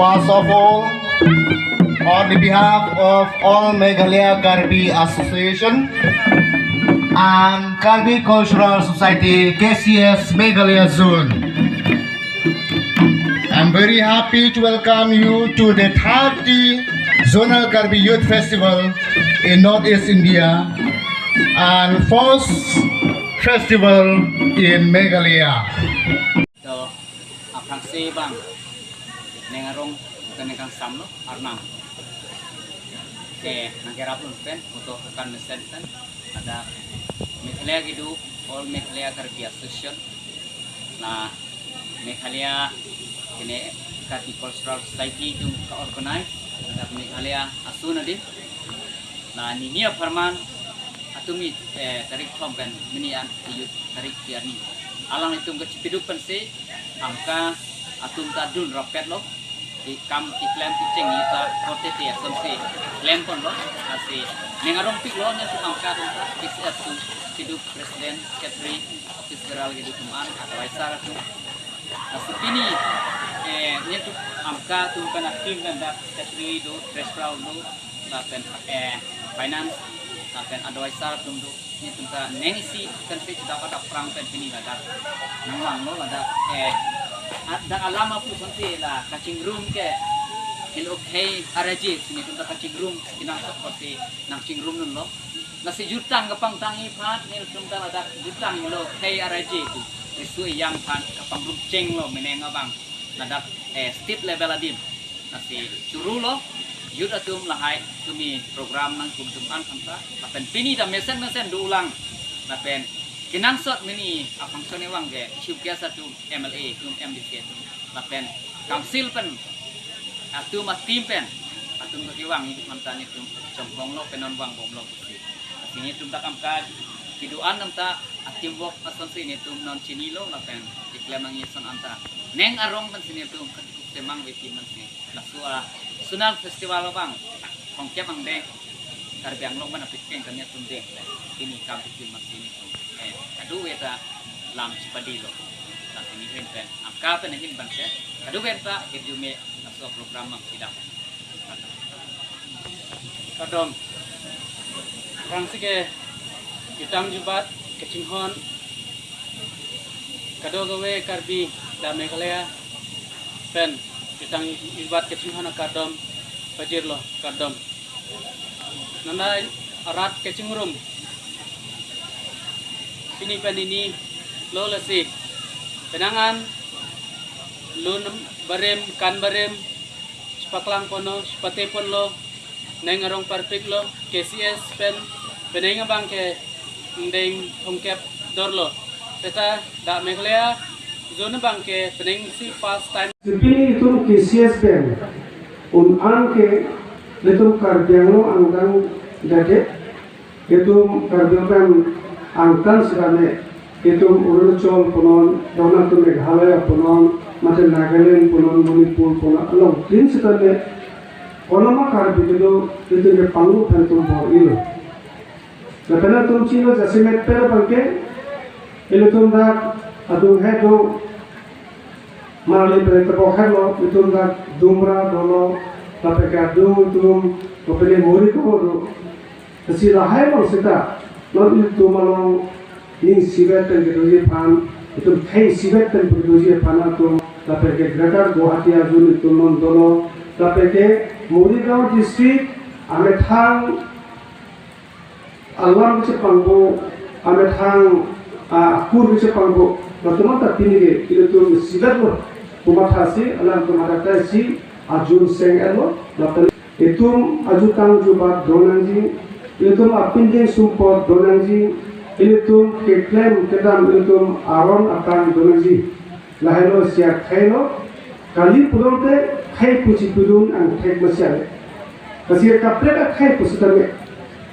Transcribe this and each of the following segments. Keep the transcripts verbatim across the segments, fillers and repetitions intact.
First of all, on the behalf of all Meghalaya Karbi Association and Karbi Cultural Society, K C S Meghalaya Zone, I'm very happy to welcome you to the thirty Zonal Karbi Youth Festival in Northeast India and first festival in Meghalaya. To aphrangsi bang neng arong kene kangsamlo arnam ke nangkerap un pen, uto akan mesen pen ada Meghalaya kedo, All Meghalaya Karbi Association, la Meghalaya kene Karbi Cultural Society atum ka-organize, ada Meghalaya asun adim. La nini apharman atum i, eh, tarik thom pen mini an youth tarik tiar ni. Alanglitum kachipiduk pensi Amka atum ta dun rapet lo. Ke kam keklem kecheng ta korte te asonsi klem ponlo. Lasi neng arongpiklo nelitum Amka atum ta K C S atum, kedo president, secretary, office bearer kedo atum an, advisor atum. Lasi pini, eh, nelitum Amka atum pen a-team pen dak secretary do, treasurer do, lapen, eh, finance, lapen advisor atum do. Nelitum ta neng isi kan si chedap adap aphrang pen pini ladak nangvanglo ladak, eh, at dak alam aphu asonsi la kachingrum ke helo khei araje si nelitum ta kachingrum kenangsot apotsi nangchingrum dunlo. Lasi jutang kapangtangji aphan nelitum ta ladak jutang lo khei araje pu. Riso ejang aphan kapangrum chenglo meneng abang ladak, eh, state level adim. Lasi choro lo, youth atum lahai tumi program nangkum atum an aphan ta. Lapen pini ta mesen mesen dolang. Lapen kenangsot mini a-function ewang ke chief guest atum, M L A atum, M D C atum. Lapen council pen atum a-team pen atum kevang atum aphan ta nelitum chongkong lo pen non vangbomlo pusi. Lasi nelitum ta Amka kedo an atum ta a-teamwork asonsi nelitum non chinilo lapen keklem nangji ason an ta neng arong pensi nelitum kachikuk temang ve team pensi. Laso a zonal festival abang thomkep angdeng Karbi Anglong pen aphi keng kami atum deng. Pini kam pipil masi nelitum, eh, kadokave ta lam chipadilo. Lasi neli ahin pen, Amka pen ahin pen ke kadokave ta hirjume laso program abang pidam. Kardom. Aphrangsi ke jutang jubat kachinghon kadokave Karbi dak Meghalaya pen jutang jubat kachinghon akardom pajirlo, kardom. Nanai arat kachingrum pini pen nini lo, lasi penang an lun barim kan barim chepaklang ponlo, chepate ponlo, neng arong parpiklo, K C S pen penang abang ke angdeng thomkep dorlo. Seta dak Meghalaya zone abang ke penang si first time. Pini itum K C S pen un-an ke itum Karbi Anglong angdeng dade, itum Karbi pen angtan setame, itum Arunachal punon, dona itum Meghalaya punon, mate Nagaland punon, Manipur punon, along tin setame, kono ma Karbi kedo, itum ke panglu pen itum bor-ilo. Lapen atum chilo jasemet pen abang ke, ilitum dak adung he do, marli pen tebok helo, itum dak Dumra dolo, lapen ke adung itum, kopene Moriko do. Lasi lahai along seta Non itum along ning isivet pen kedoji aphan, itum khei isivet pen kedoji aphan atum, lapen ke Greater Guwahati ajun itum non dolo, lapen ke Morigaon district amethang alam kechepangbo, amethang, ah, akur kechepangbo, latum ta pini ke ilitum isivetlo, komathasi alam komatha si ajun seng-etlo, lapen itum ajutang jubat do nangji, itum apindeng sumpot do nangji, itum keklem kedam itum aron atang do nangji. Lahelo sia khei lo, kali pulote khei pusi pudun angthek masi ale. Lasi kaprek akhei pusitame,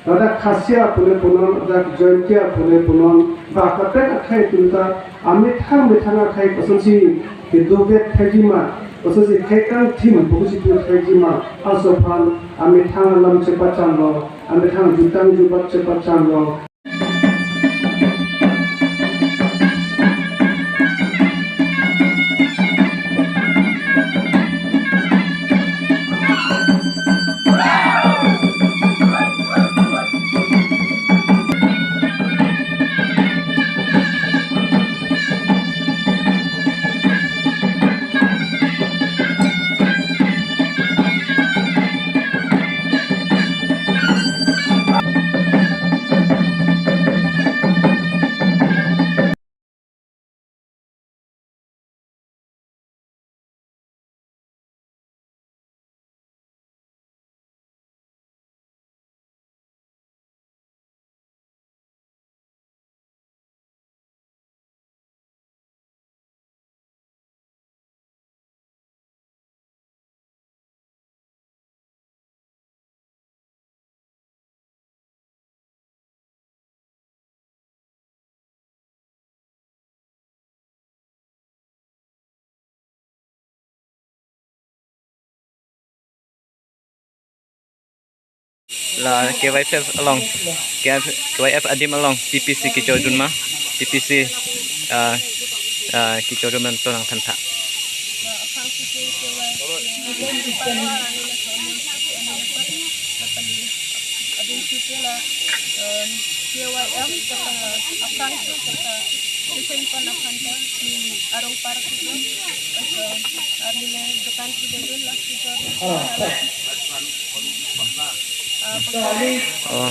ladak Khasia pule punon, ladak Jaintia pule punon, ba kaprek akhei atum ta amethang methang akhei kosonsi kedovet thekji ma, kosonsi khei kangthim pusi pu thekji ma, laso aphan amethang alam chepachanlo, amethang jutang jubat chepachanlo. La K Y F along, K Y F adim along T P C kejordun ma, T P C, ah, ah, kejordun ma to nangthantha. Oh,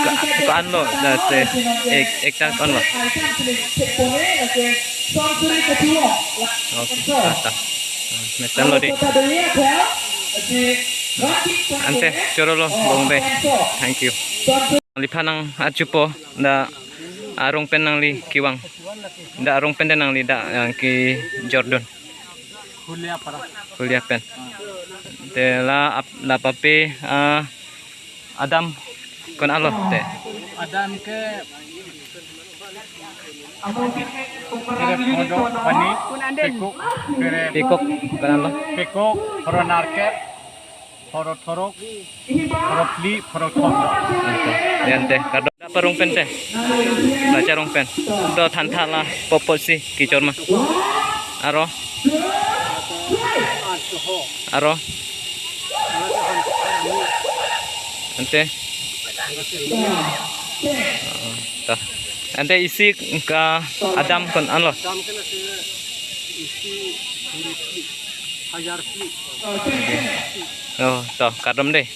ka, ko-an lo, da se, ek, ekta ko-an lo. Oh, kata. Ah, metan lo di. Ante, choro lo, bong be. Thank you. Liphan nang achupo, da arong pen nangli kevang. Da arong pen da nangli da, ah, kejordun. Hulia para. Hulia pen. Te la ap-, la pape, ah, adam ko-an lo te. Adam ke kere phodo pani, pekok, kere pekok ko-an lo. Pekok, pharo nerkep, pharo thorok, pharo phli, pharo thom. Ante, ante, kardom. Da arong pen te. Lache arong pen. To thantha la popo si kejor ma. Aro. Aro. Ante. To. Ante isi ke adam ko-an lo. Oh, to, kardom de.